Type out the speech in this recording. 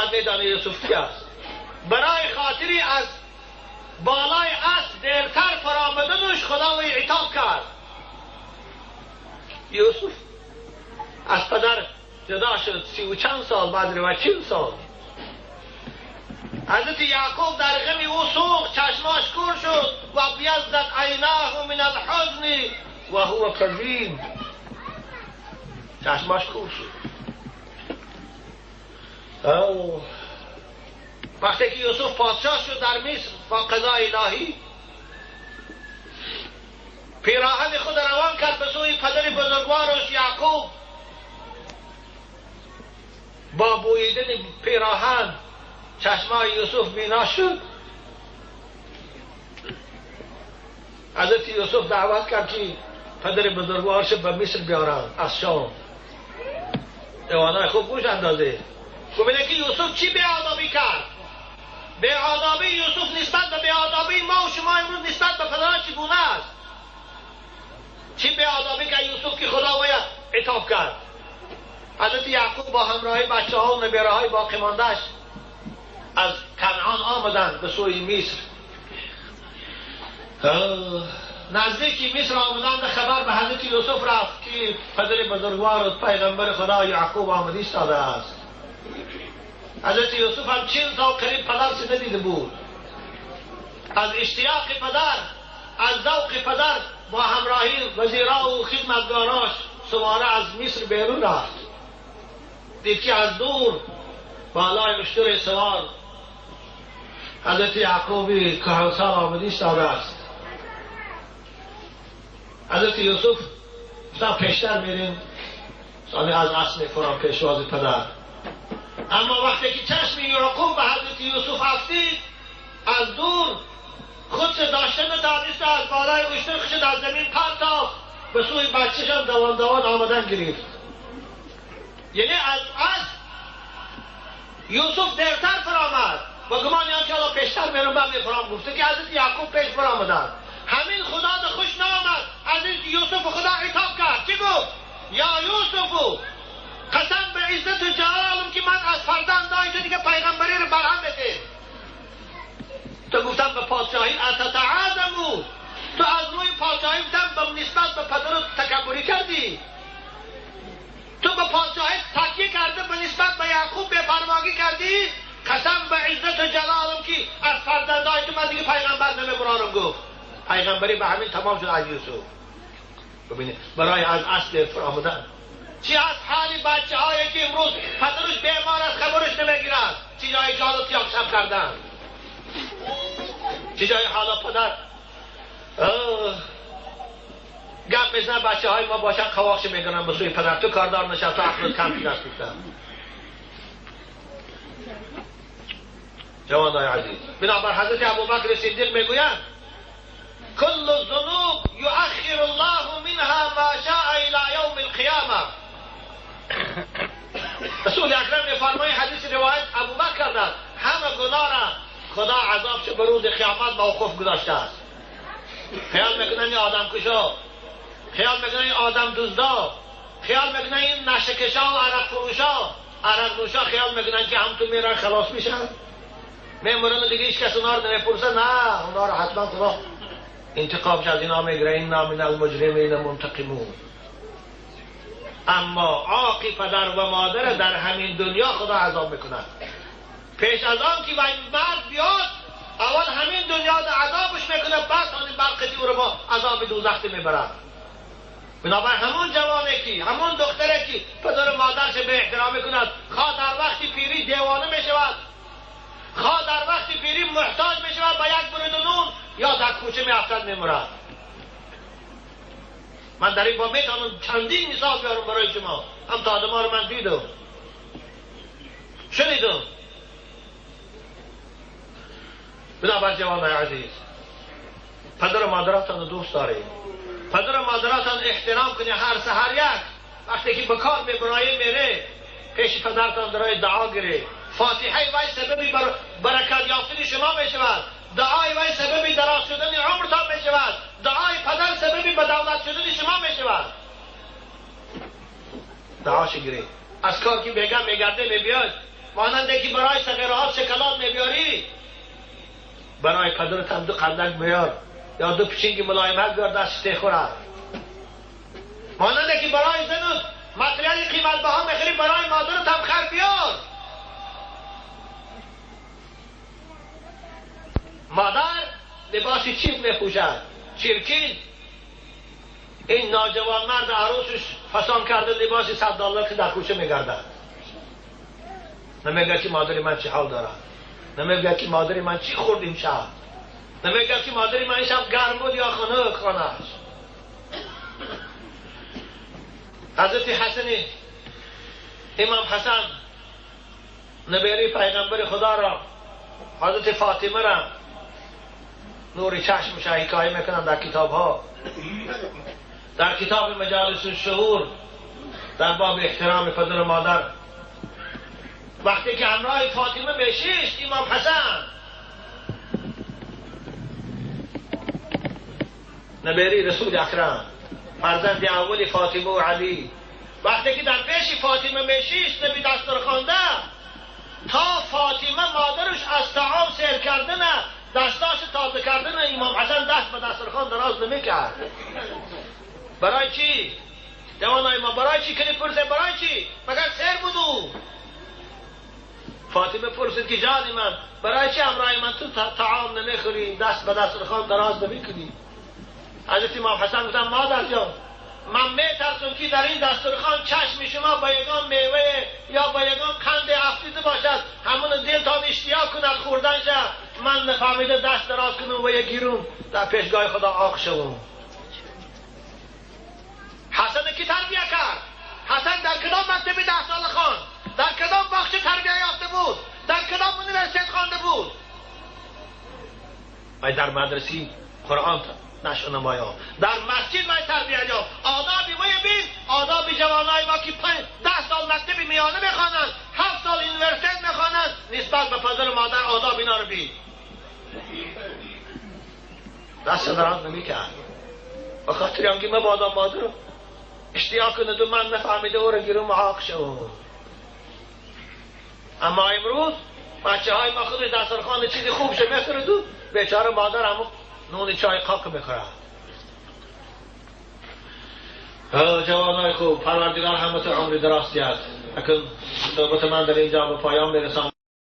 بعد میدانه یوسف کی است. برای خاطری از بالای اسب دیرتر فرامدنش خدا وی عتاب کرد. یوسف از پدر جدا شد 30 و چند سال، بعد رو 40 سال. حضرت یعقوب در غم او سوخت، چشماش کور شد و ابیضت عیناه من الحزن و هو کظیم. چشماش کور شد. وقتی که یوسف پادشاه شد در مصر با قضای الهی، پیراهن خود روان کرد به سوی پدر بزرگوارش یعقوب. با بوییدن پیراهن چشمای یوسف بینا شد. حضرت یوسف دعوت کرد که پدر بزرگوارش به مصر بیارند از شام. دیوانای خوب گوش اندازه. ببینه که یوسف چی بی‌آدابی کرد. بی‌آدابی یوسف نسبت به بی‌آدابی ما و شما امروز نسبت به پدران چگونه است؟ چی بی‌آدابی کرد یوسف که خدا باید عتاب کرد. حضرت یعقوب با همراهی بچه ها و نبیره های باقی ماندهش از کنعان آمدند به سوی مصر. نزدیکی مصر آمدند، خبر به حضرت یوسف رفت که پدر بزرگوار و پیغمبر خدا یعقوب آمده ایستاده است. حضرت یوسف هم 40 سال قریب پدر ندیده بود. از اشتیاق پدر، از ذوق پدر با همراهی وزیرا و خدمتگاراش سواره از مصر بیرون رفت. دید که از دور بالای اشتر سوار حضرت یعقوبی کهنسال آمده ایستاده است. حضرت یوسف گفتن پیشتر میریم، سالی از اسب میفرام پیشواز پدر. اما وقتی که چشم یعقوب به حضرت یوسف افتید، از دور خودش داشته نتانست، از بالای اشتر خودش در زمین پرتافت، به سوی بچه‌ش هم دوان دوان آمدن گرفت. یعنی از اسب یوسف دیرتر فرامد و گمان یان که حالا پیشتر میرم بعد میفرام. گفته که حضرت یعقوب پیش فرامدن. همین خدا ده خوش نامد، حضرت یوسف خدا عتاب کرد. چی گفت؟ یا یوسف، قسم به عزت و جلالم که من از فرزندای تو دیگه پیغمبری رو برهم بده. تو گفتم به پادشاهی اتتعاظم، تو از روی پادشاهی گفتم به نسبت به پدرت تکبری کردی، تو به پادشاهی تکیه کرده به نسبت به یعقوب بپرواگی کردی. قسم به عزت و جلالم که از فرزندای تو من دیگه پیغمبر نمیبرانم. گفت پیغمبری به همین تمام شد از یوسف. ببینید برای از اصل فرامدن چی از حال بچه هایی که امروز پدرش بیمار است خبرش نمیگیرد، چی جای جالو تیاق شب کردن، چی جای حالا پدر گپ میزنه بچه های ما باشن خواهش میکنن به سوی پدر، تو کاردار نشد، تو عقلت کم شده است. جوانای عزیز، بنابر حضرت ابوبکر صدیق میگویند کل الذنوب یؤخر الله منها ما شاء الى یوم القیامه. رسول اکرم میفرمایند، حدیث روایت ابوبکر کرده، همه گناه را خدا عذابش به روز قیامت موقوف گذاشته است. خیال میکنن این آدم کشا، خیال میکنن این آدم دزدا، خیال میکنن این نشکشا و عرق فروشا، عرق نوشا، خیال میکنن که هم تو میرن خلاص میشن، میمورن دیگه هیچ کس اونا رو نمیپرسه. نه، اونا رو حتما خدا انتقامش از اینا میگیره. اینا من المجرمین منتقمون. اما عاقی پدر و مادر در همین دنیا خدا عذاب میکند. پیش از آن که مرد بیاد اول همین دنیا در عذابش میکنه، بعد آن برقی او رو با عذاب دوزخ میبرد. بنابر همون جوانه که همون دختره که پدر و مادرش به احترام میکند، خواه در وقتی پیری دیوانه میشود، خواه در وقتی پیری محتاج میشود به یک برد نون، یا در کوچه میافتد میمرد. من در این با میتونم چندین مثال بیارم برای شما، هم تا آدم ها رو من دیدم شنیدم. بنابر جوانای عزیز، پدر و مادراتان رو دوست دارید، پدر و مادراتان احترام کنید. هر سحر یک وقتی که به کار میبرایه میره پیش پدرتان درای دعا گیره. فاتحه وی سببی برکت یافتن شما میشود، دعای وی سببی دراز شدن عمرتان میشود، دعای پدر سببی به دولت شدن شما میشود. دعاش گیرید. از کار که بیگم میگرده میبیاد مانند که برای صغیرها شکلات میبیاری، برای پدرت هم 2 قندک بیار یا 2 پچینگ ملایمت بیار دستش خورد. مانند که برای زنت متریال قیمت بها میخری، برای مادرت هم خر بیار. مادر لباس چیپ میپوشد، چیرکین. این ناجوان مرد عروسش فسان کرده لباس $100 که در کوچه میگردد. نمیگه که مادر من چی حال دارد، نمیگه که مادر من چی خورد این شب، نمیگه که مادر من این شب گرم بود یا خنک خانه‌اش. حضرت حسن، امام حسن نبیری پیغمبر خدا را، حضرت فاطمه را نور چشمش حکایه میکنن در کتاب ها، در کتاب مجالس الشعور در باب احترام پدر و مادر. وقتی که همراه فاطمه میشیشت امام حسن نبیری رسول اکرم، فرزند اول فاطمه و علی، وقتی که در پیش فاطمه میشیشت نبی دسترخوانده، تا فاطمه مادرش از طعام سیر کردن، دستاش تازه کردن، امام حسن دست به دسترخوان دراز نمیکرد. برای چی؟ جوانای ما برای چی کنی پرسه؟ برای چی؟ مگر سیر بود او؟ فاطمه پرسید که جان من برای چی همراه من تو طعام نمیخوری، دست به دسترخوان دراز نمیکنی؟ حضرت امام حسن گفتن مادر جان من میترسم که در این دسترخوان چشم شما با یگان میوه یا با یگان قند افتیده باشد، همون دلتان اشتیاق کند خوردن شد، من نفهمیده دست دراز کنم و یک گیروم در پیشگاه خدا آق شوم. حسن کی تربیه کرد؟ حسن در کدام مکتب 10 ساله خواند؟ در کدام باغچه تربیه یافته بود؟ در کدام university خوانده بود؟ و در مدرسه قرآن نشو نمایا، در مسجد وای تربیه یافت. آداب وی بین، آداب جوانای ما که 10 سال مکتب میانه میخوانند، 7 سال university میخوانند، نسبت به پدر و مادر آداب اینا رو بین. دست دراز نمیکرد به خاطر آنکه مبادا مادر اشتیاق کند و من نفهمیده او را گیرم عاق شوم. اما امروز بچه های ما خودش دسترخوان چیزی خوب شه میخورد و بیچاره مادر همون نون چای قاق میخورد. جوانای خوب، پروردگار همه عمر دراز دهد. اکنون صحبت من در اینجا به پایان میرسم.